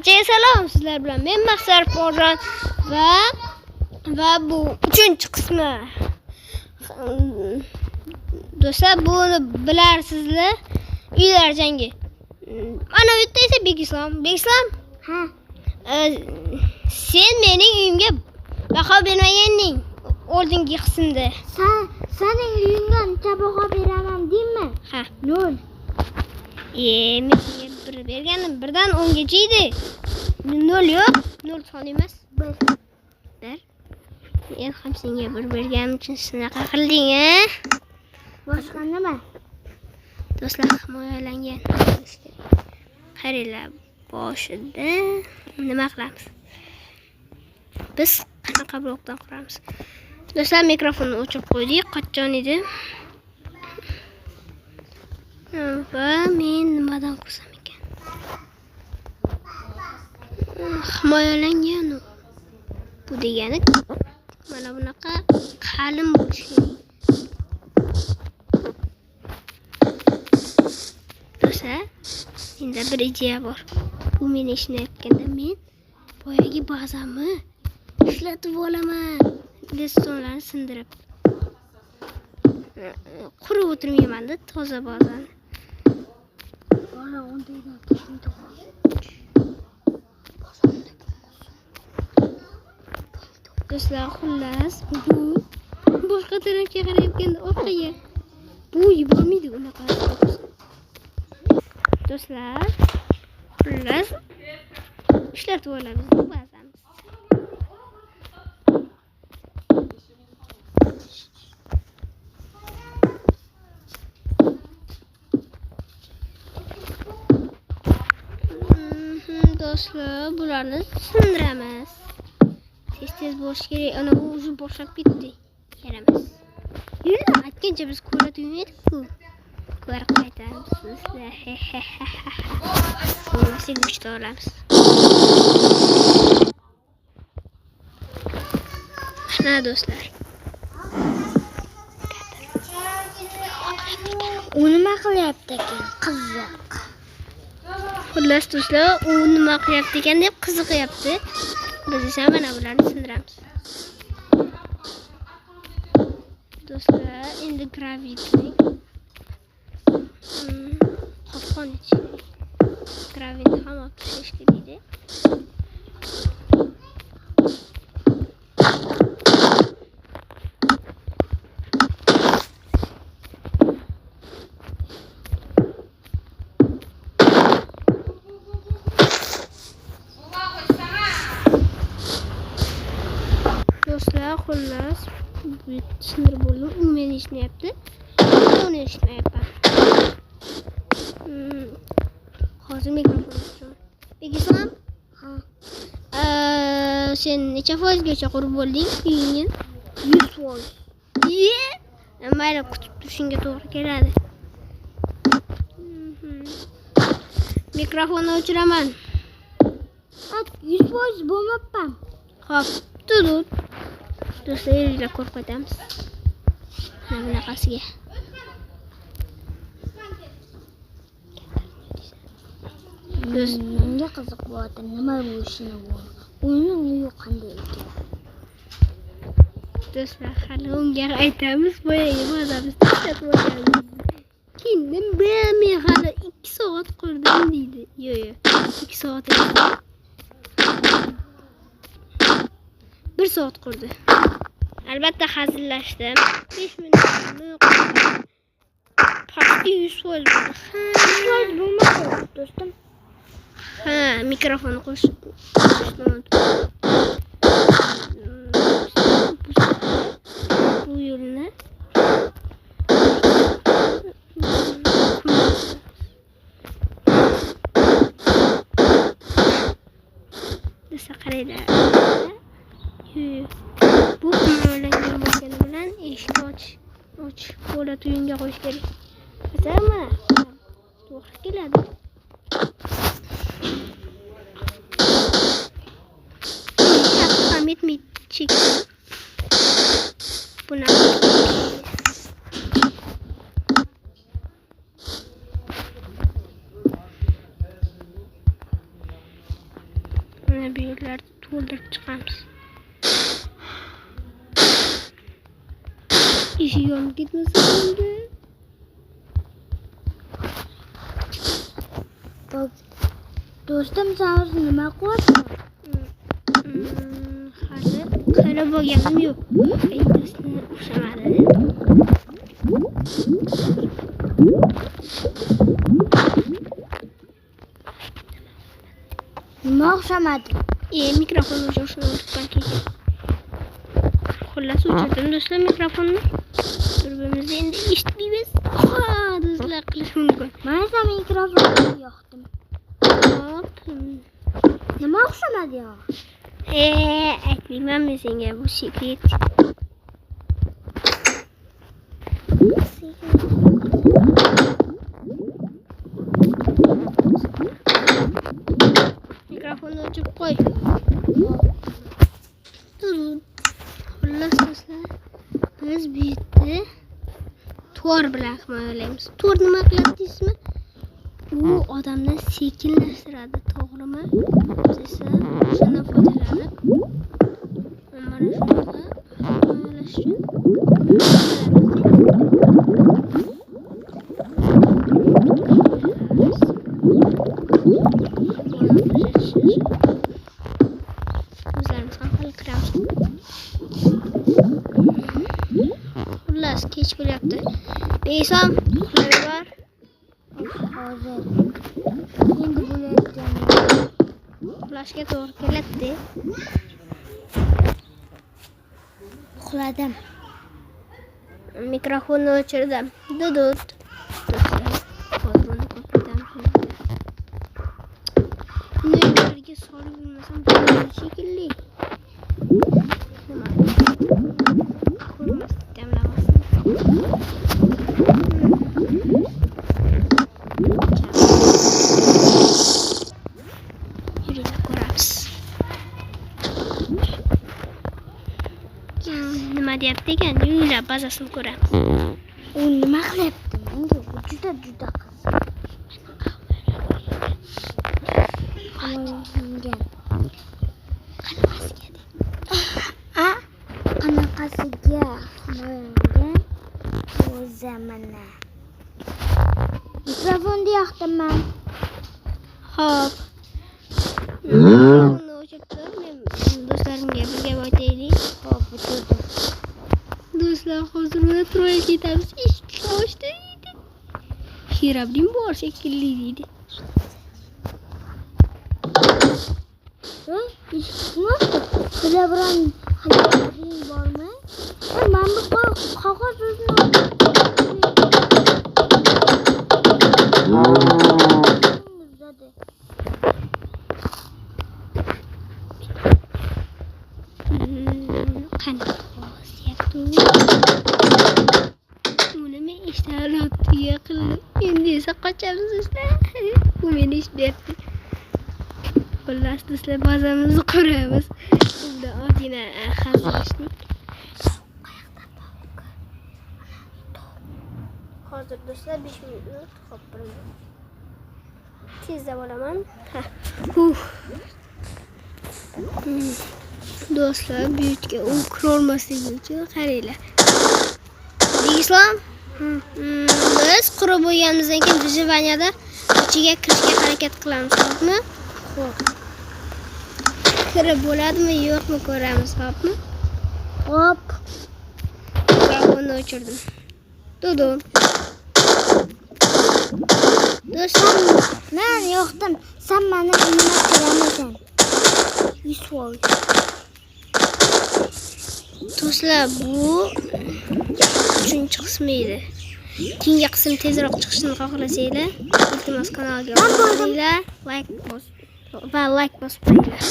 Barchaga salom, sizlar bilan men Maqsar Porjon va bu 3-qismi. Do'stlar, buni bilarsizlar. Uylar jangi. Mana bu yerda esa Bekislom. Bekislom? Ha. Sen mening uyimga baho bermaganding oldingi qismda. Sening uyingga necha baho beraman deymi? Ha. 0. Men senga 1 bergandim. 1dan 10 gacha edi. 0 yo'q. 0 son emas. 1. 1. Men ham senga 1 berganim uchun shunaqa qilding, a? Boshqa nima? Do'stlar, himoyalangan. Qaranglar, boshida nima qilamiz? Biz qanaqa blokdan quramiz? Do'stlar, mikrofonni o'chirib qo'ydik. Qachon edi? Va men nimadan qursam ekan? Himoyalangan u. Bu degani mana bunaqa qalin bo'lishi kerak. Do'stlar, menda bir ideya bor. U meni ishlayotganda men boyagi bazamni ishlatib olaman. Redstonelarni sindirib. Qurib o'tirmayman-da toza bazani. Bola undaydan ketdi. Do'stlar, xullas, bu boshqa tarafga qarayotganda orqaga bu yubormaydi unaqa. Do'stlar, xullas, ishlatib olamiz bu bazamiz. Do'stlar, bularni sindiramiz. Tez-tez bo'lish kerak. Ana u o'zi boshlab ketdi. Yaramas. Yura, aytgancha biz ko'ra tuymaydik-ku. Ko'ra qaytamiz do'stlar. Bo'lmasa go'sht olamiz. Mana do'stlar. U nima qilyapti ekan? Qiziq. Xullas do'stlar, u nima qilyapti ekan deb qiziqyapti. Biz esa mana bularni sindiramiz. Do'stlar, endi gravitni qopqon ichiga gravitni ham olib tashlash kerak edi. Do'stlar, xullas, sindirib bo'ldim. U meni eshitmayapti. Men uni eshitmayapman. Hozir mikrofon o'chiraman. Bekislom? Ha. Sen necha foizgacha qurib bo'lding uyingni? 100%. Iye! Mayli, kutib turishingga to'g'ri keladi. Mikrofonni o'chiraman. 100% bo'lmabman. Xo'p, tut. Do'stlar, yerlar ko'rib qaytamiz. Mana bunaqasiga. Menga qiziq bo'ladi, nima bo'lishini bu. Uning uyi qanday ekan? Do'stlar, hali unga aytamiz, boyagi bazamiz ishlatib olganmiz. Keyin men hali 2 soat qurdim deydi. Yo'q, yo'q, 2 soat emas. 1 soat qurdi. Albatta hazillashdim. 5 minutni pastki 100% bo'ldi. Ha, 100% bo'lmadi, do'stim. Ha, mikrofonni qo'shishni unutdim. Bu yo'lni desa qaranglar. Bu himoyalangan bo'lgani bilan eshikni och, bola tuyunga qo'yish kerak. Masalan, mana to'g'ri keladi. Ham yetmaydi chek. Buni Mana bu yerlarni to'ldirib chiqamiz. Eshik yonib ketmasa bo'ldi. Do'stim, sen o'zi nima qilyapsan? Hali qilib bo'lganim yo'q. Bittasini o'xshamadi. Nima o'xshamadi? Mikrofon o'chirishni unutgan kecha. Xullas o'chirdim do'stlar mikrofonni. Bir-birimizni endi eshitmaymiz. Ha, do'stlar qilish mumkin. Men esa mikrofonni yoqdim. Hop. Nima o'xshamadi ya? Aytmayman men senga, bu sekret. Mikrofonni o'chirib qo'y. Xullas do'stlar, biz bu yerda to'r bilan himoyalaymiz. To'r nima qiladi deysizmi? U odamni sekinlashtiradi, to'g'rimi? Biz esa o'shandan foydalanib mana shunaqa himoyalash uchun o'zlarimiz ham hal qilamiz. Xullas kech bo'lyapti. Besom, uxlab bor. Hozir. Endi bo'layotgan. Uxlashga to'g'ri keladi. Uxladim. Mikrofonni o'chirdim. Dudut. Do'stlar, hozir uni ko'paytiramiz. Uni yerga solib yurmasam bo'lmaydi shekilli. Nima? Ko'rmaslik damlamasini. Yuringlar ko'ramiz. Nima deyapti ekan? Yuringlar bazasini ko'ramiz. U nima qilyapti? Menga u juda juda qiziq. Himoyalangan. Qanaqasiga de? A, qanaqasiga himoyalangan? O'zi mana. Mikrofonni yoqdim man. Xo'p. Mikrofonni o'chirib tur, men do'stlarimga bir gap aytaylik. Xo'p, o'chirdim. Do'stlar, hozir mana troyga ketamiz. Eshikni ochdi deydi. Xerabrin bor shekilli deydi. Eshikni ochdi. Xerabrin bormi? Men bu qog'oz o'zini dedi. Qanaqa qog'oz deyapti u? Uni men eshitib qildim. Endi esa qochamiz do'stlar. U meni eshityapti. Xullas do'stlar, bazamizni quramiz. Unda ozgina hazillashdik. Hozir do'stlar 5 minut, hop, 1 minut. Tezda bo'laman. Ha. Do'stlar, bu yerga u kirolmasligi uchun qaranglar. Islom, biz qurib bo'lganimizdan keyin выживаниеda ichiga kirishga harakat qilamiz, xo'pmi? Xo'p. Kirib bo'ladimi, yo'qmi ko'ramiz, xo'pmi? Xo'p. Mikrofonni o'chirdim. Dudu. Do'stlar, Men yoqdim. Sen meni nima qilasan? Yusuf. Do'stlar, bu 3-qismi edi. Keyingi qism tezroq chiqishini xohlasanglar, iltimos kanalga obuna bo'linglar, like bosib va like bosib qo'yinglar.